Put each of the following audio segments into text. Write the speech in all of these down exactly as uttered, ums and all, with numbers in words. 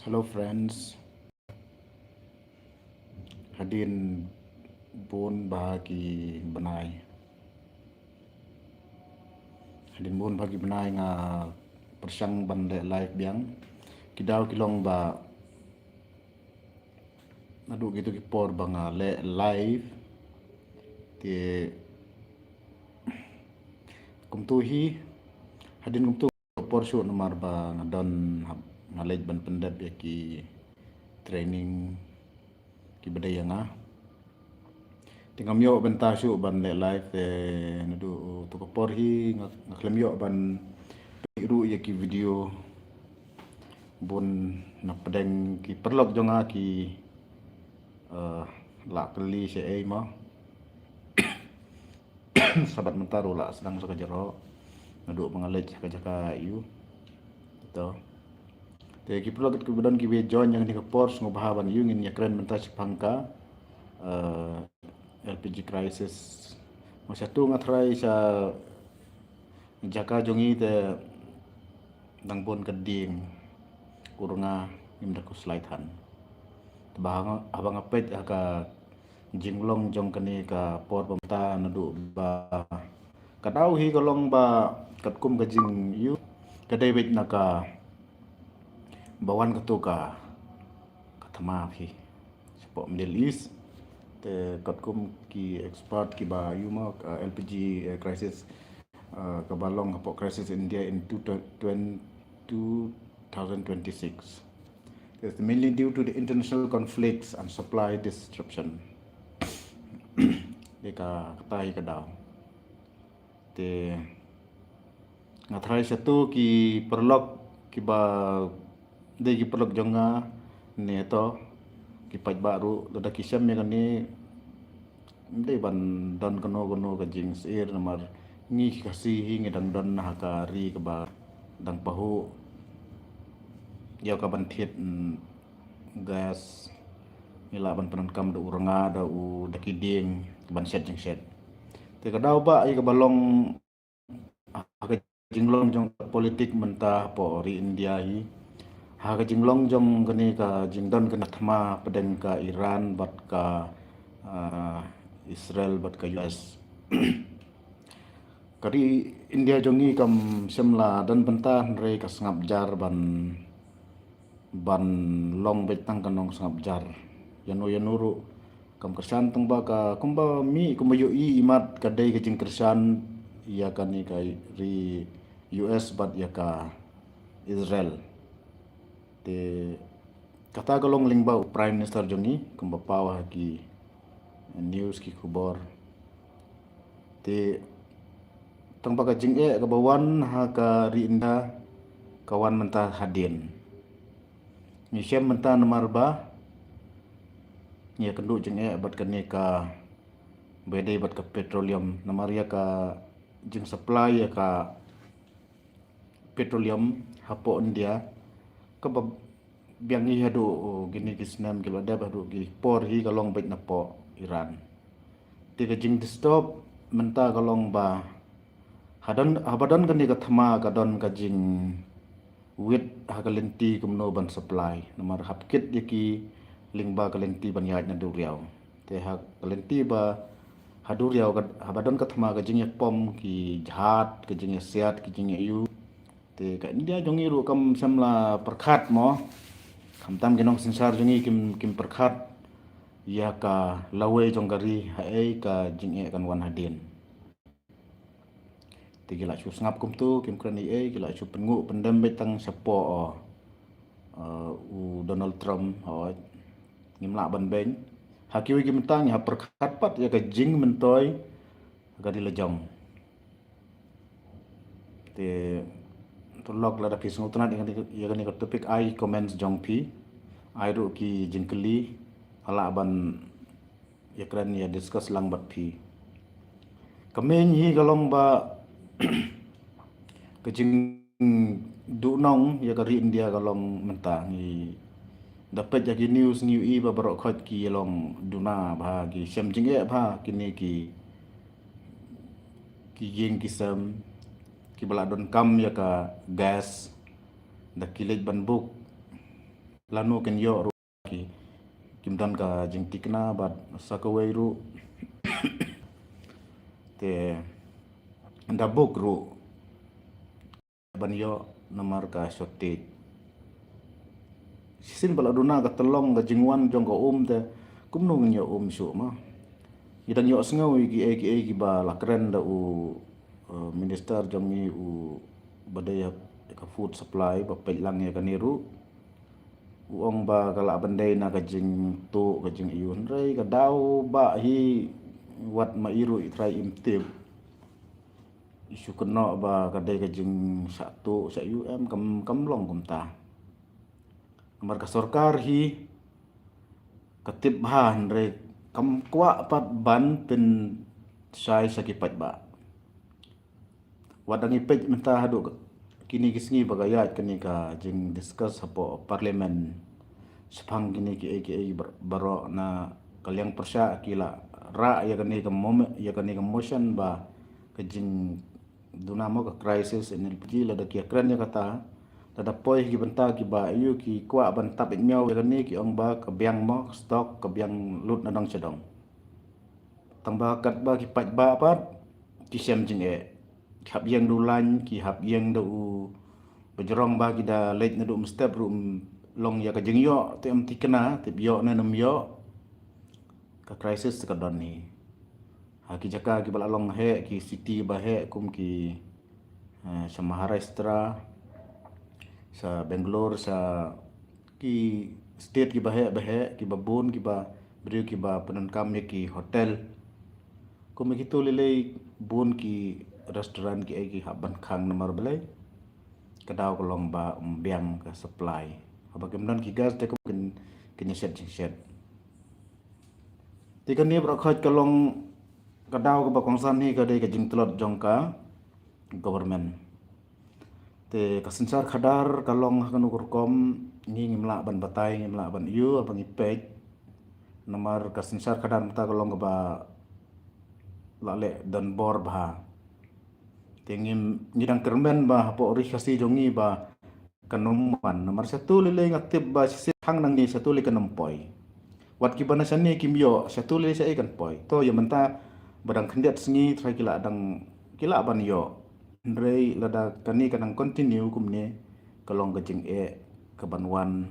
Hello friends. Hadien bun bha ki bnai. Hadien bun bha ki bnai nga pyrshang ban leh live biang. Ki daw ki long ba naduh kito ki por ba nga leh live. Te kumto hi, hadien kumto por shuh namar ba nga don hap nga leit ban pyndep ïa ki training ki ba dei ïa nga. Te ngam ïoh bynta shuh ban leh live te naduh to ka por hi nga, nga khlem ïoh ban pynruh ïa ki video. Bun na pdeng ki paralok jong nga ki, eh, la kylli sha ei ma. Sabat mynta ruh la sdang sa ka jrong. Naduh ba nga leit ka jaka ïu. To. Te ki paralok ki ba don ki ba join ïa kane ka por sngewbha ban ïu ngin ïa kren mynta shaphang ka, eh, L P G crisis. Mo shatu nga tharai sha jaka jong ngi te dang bun ka dieng. Kur nga ngim da khuslai than. Te ba haba nga peit ha ka jinglong jong kane ka por ba mynta naduh ba ka daw hi ka long ba katkum ka jingïu ka dei beit na ka ba wan kato ka ka thma hi shapoh Middle East. Te katkum ki expert ki ba ïu ma ka L P G, eh, crisis, eh, ka ba long hapoh crisis India in two, twen-, two thousand twenty-six. It's mainly due to the international conflicts and supply disruption. Dei ka kata hi ka daw. Te nga tharai shatu ki paralok ki ba dei ki paralok jong nga ne to ki paidbah ruh lada ki shem ïa kane dei ban don kano kano ka jingsyier namar ngi ki Khasi hi ngi dang don ha ka ri kaba dang pahuh ïa ka ban thied, mm, gas. Ngi lah ban pyndonkam da u rnga da u da ki dieng ban shet jingshet. Te ka daw ba ïa ka ba long ha ka jinglong jong ka politik mynta hapoh ri India hi. Ha ka jinglong jong kane ka jingdon kane thma pdeng ka Iran bad ka, ah, Israel bad ka U S. Ka ri India jong ngi kam shym la don bynta hynrei ka sngap jar ban ban long beit tang ka nongsngap jar. Ïano ïano ruh kam kyrshan tang ba ka kumba mih kumba ïohi imat ka dei ka jingkyrshan ïa kane ka ri U S bad ïa ka Israel. Te kata ka long lyngba u Prime Minister jong ngi kumba paw ha ki news ki khubor. Te tang ba ka jingeh kaba wan ha ka ri India ka wan mynta hadien. Ngi shem mynta namar ba ngi ïakynduh jingeh bad kane ka ba dei bad ka petroleum namar ïa ka jingsupply ïa ka petroleum hapoh India kaba biang hi haduh, oh, kine ki snem ki la dep haduh ki por hi ka long beit napoh Iran. Te ka jingdisturb mynta ka long ba hadon haba don kane ka thma ka don ka jingwit ha ka lynti kumno ban supply namar hap kit ïa ki lyngba ka lynti ban ïaid na duriaw. Te ha ka lynti ba ha duriaw ka haba don ka thma ka jingïapom ki jhat ka jingïasiat ki jingïaïu. Te ka India jong ngi ruh kam shym la pyrkhat mo. Khamtam ki nongsynshar jong ngi kim kim pyrkhat ïa ka lawei jong ka ri haei ka jingeh kan wan hadien. Te ki la shu sngap kumto kim kren ei ei ki la shu pynnguh pyndem beit tang shapoh, uh, u Donald Trump hoi. Ngim lah ban beiñ ha kiwei ki mynta ngi hap pyrkhat pat ïa ka jingmyntoi ka ri la jong. Te to lok lada phi sngewtynnat ïa kane ka topic ai comments jong phi ai ruh ki jingkylli nga lah ban ïakren ïa discuss lang bad phi. Ka main hi ka long ba ka jingduhnong ïa ka ri India ka long mynta ngi da peit ïa ki news ngi ïohi ba baroh khoit ki long duna bha ki shem jingeh bha kine ki ki ïing ki sem ki ba la donkam ïa ka gas da ki leit ban buk lano kin ïoh ruh ki, kim don ka jingtikna bad sa kawei ruh te da buk ruh ban ïoh namar ka shortage. Shisien ba la duna ka tyllong ka jingwan jong ka um te kumno ngin ïoh um shuh ma. Ngi dang ïohsngew ïa kiei kiei kiba la kren da u, eh, minister jong ngi u ba dei ïa ka food supply ba peit lang ïa kane ruh. U ong ba ka lah ban dei na ka jingtuh ka jingaiu hynrei ka daw ba hi wat ma i ruh i trai im tip. I shu kynnoh ba ka dei ka jingshah tuh shah aiu em, kam, kam long kumta. Namar ka sorkar hi ka tip bha hynrei kam kwah pat ban pynshai sha ki paidbah. Wat dang i peit mynta haduh kine ki sngi ba ka ïaid kane ka jingdiscuss hapoh parliament shaphang kine kiei kiei bar-, baroh na ka liang pyrshah ki la rah ïa kane ka mom-, ïa kane ka motion ba ka jing duna mo ka crisis in L P G. Lada ki ïakren ïa kata, lada poi ki bynta kiba aiu ki kwah ban tap ïa miaw ïa kane ki ong ba ka biang mo ka stock ka biang lut na dong sha dong. Tang ba katba ki paidbah pat ki shem jingeh, ki hap ïeng da u lain, ki hap ïeng da u bajrong ba ki da leit naduh mynstep ruh, mm, long ïa ka jingïoh te em tikna te ïoh ne em ïoh. Ka crisis te ka don hi ha ki jaka kiba la long heh, ki city ba heh kum ki, eh, sha Maharashtra, sha Bangalore, sha ki state kiba heh ba heh, kiba bun kiba briew kiba pyndonkam ïa ki hotel. Kum ïa kitu lei lei bun ki restaurant kiei ki hap ban khang namar balei? Ka daw ka long ba ym biang ka supply. Haba kim don ki gas te kum kin, kin ïa shet jingshet. Te kane baroh khoit ka long ka daw kaba kongsan hi ka dei ka jingtlot jong ka government. Te ka synshar khadar ka long ha kano ka rukom ngi ngim lah ban batai, ngim lah ban ïoh, haba ngi peit. Namar ka synshar khadar mynta ka long kaba la leh donbor bha. Te ngim, ngi dang kyrmen ba hapoh ri Khasi jong ngi ba kan ym wan. Namar shatu lei lei nga tip ba shisien hangne shatu lei kan ym poi. Wat kiba na shane kim ïoh, shatu lei shaei kan poi. To ïa mynta ba dang khyndiat sngi trai ki lah dang, ki lah ban ïoh. Hynrei lada kane ka nang continue kumne ka long ka jingeh kaban wan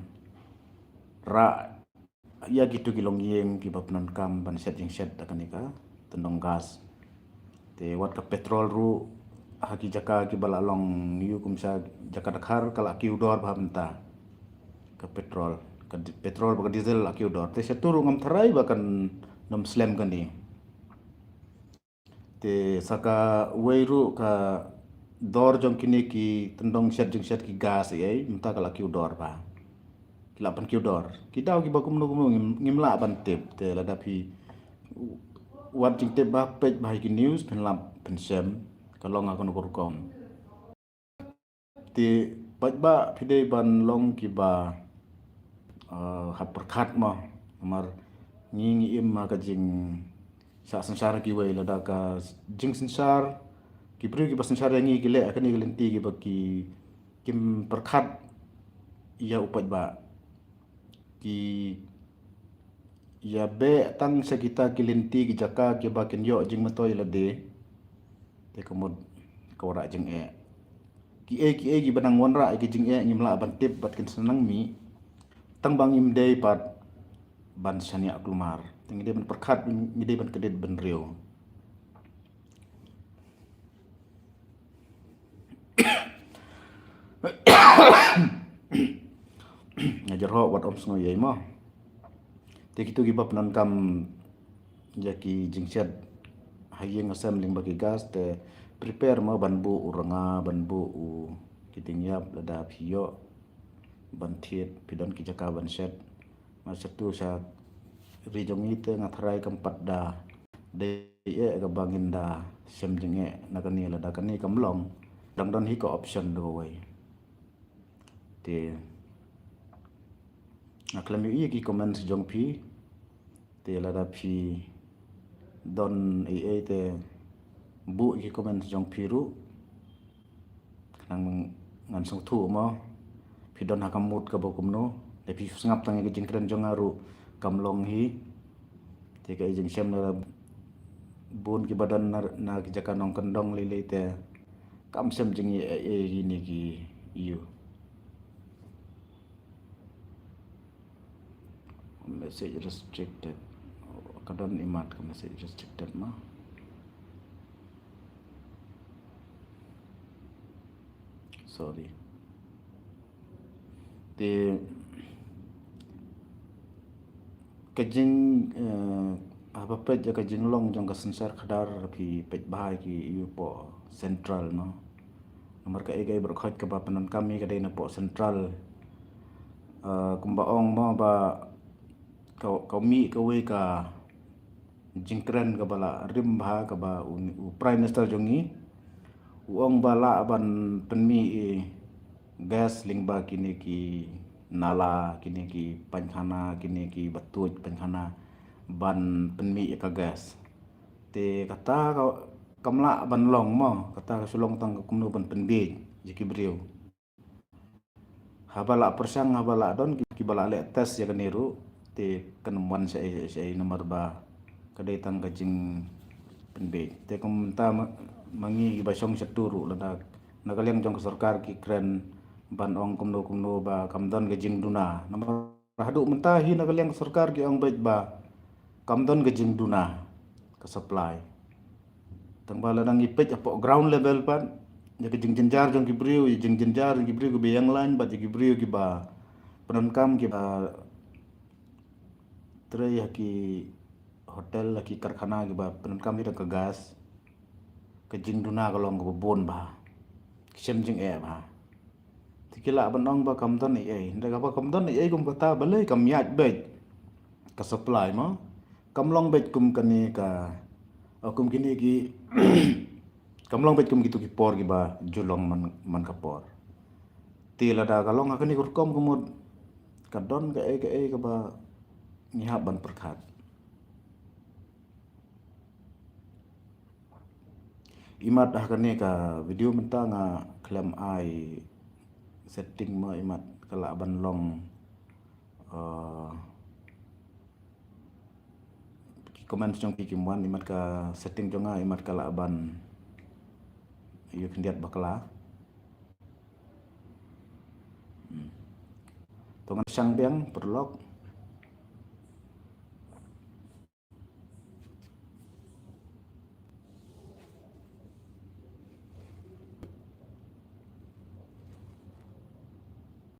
rah ïa kitu ki longïing kiba pyndonkam ban shet jingshet da kane ka tyndong gas. Te wat ka petrol ruh ha ki jaka kiba la long ïa kum sha jaka Dkhar ka la kiew dor bha mynta. Ka petrol, ka di-, petrol bad ka diesel la kiew dor. Te shatu ruh ngam tharai ba kan nym slem kane. Te sa kawei ruh ka dor jong kine ki tyndong shet jingshet ki gas ei ei mynta ka la kiew dor bha. Ki la pynkiew dor. Ki daw kiba kumno kumno ngim, ngim lah ban tip. Te lada phi wad jingtip bha peit bha ïa ki news phin lap phin shem ka long ha kano ka rukom. Te paidbah phi dei ban long kiba, ah, hap pyrkhat mo. Namar ngi ngi im ha ka jingshah synshar kiwei, lada ka jingsynshar ki briew kiba synshar ïa ngi ki leh ha kane ka lynti kiba ki kim pyrkhat ïa u paidbah. Ki ïa beh tang sha kita ki lynti ki jaka kiba kin ïoh jingmyntoi ïa lade. Te ka mut ka wanrah jingeh. Kiei kiei kiba nang wanrah ïa ki jingeh ngim lah ban tip bad kin sa nang mih. Tang ba ngim dei pat ban shaniah kulmar. Te ngi dei ban pyrkhat, ngi dei ban kyndiat bynriew. Nga jyrhoh wat ym sngew ïa i mo. Te kitu kiba pyndonkam ïa ki jingshet ha ïing ha sem lyngba ki gas te prepare mo ban buh u rnga, ban buh u ki dieng ïap lada phi ïoh ban thied, phi don ki jaka ban shet. Nga shatu sha ri jong ngi te nga tharai kam pat da dei eh kaba ngin da shem jingeh na kane, lada kane kam long dang don hi ka option da kawei. Te nga khlem ïohi ïa ki comments jong phi. Te lada phi don ei ei te buh ïa ki comments jong phi ruh. Khnang ngan sngewthuh mo phi don ha ka mood kaba kumno, Te phi sngap tang ïa ka jingkren jong nga ruh kam long hi. Te ka jingshem na bun kiba don na, na ki jaka nongkyndong lei lei te kam shem jingïa ei ei ïa kine ki ïa u. Message restricted. Ka don imat ka message restricted ma. Sorry. Te ka jing, eh, haba peit ïa ka jinglong jong ka synshar khadar, phi peit bha ïa ki ïa u pok central, no. Namar kaei kaei baroh khoit kaba pyndonkam ïa ka dei na pok central. Eh, kumba ong mo ba ka, ka mih kawei ka jingkren kaba la rim bha kaba u, u Prime Minister jong ngi u ong ba lah ban pynmih ïa gas lyngba kine ki nala, kine ki painkhana, kine kiba tuid painkhana ban pynmih ïa ka gas. Te kata ka, kam lah ban long mo, kata ka shu long tang ka kumno ban pynbiej ïa ki briew. Haba lah pyrshang, haba lah don ki, kiba lah leh test ïa kane ruh, te kan ym wan shaei shaei namar ba ka dei tang ka jingpynbiej. Te kumta ma, ma ngi kiba shong shatu ruh, lada na ka liang jong ka sorkar ki kren ban ong kumno kumno ba kam don ka jingduna. Namar haduh mynta hi na ka liang ka sorkar ki ong beit ba kam don ka jingduna ka supply. Tang ba lada ngi peit hapoh ground level pat, ïa ka jingjynjar jong ki briew, ïa jingjynjar jong ki briew kiba ïeng line bad ïa ki briew kiba pyndonkam, kiba trei ha ki hotel, ha ki karkhana kiba pyndonkam ïa ka gas, ka jingduna ka long kaba bun bha, ka shem jingeh bha. Te ki lah ban ong ba kam don ei ei, hynrei kaba kam don ei ei kum kata balei kam ïaid beit ka supply mo. Kam long beit kum kane ka, oh, kum kine ki kam long beit kum kitu ki por kiba ju long man, man ka por. Te lada ka long ha kane ka rukom ka mut ka don kaei kaei kaba ngi hap ban pyrkhat. Imat ha kane ka video mynta nga khlem ai setting mo, imat ka lah ban long, eh, ki comments jong ki kim wan, imat ka setting jong nga imat ka lah ban ïa khyndiat bakla. Hmm. To ngan shang biang paralok.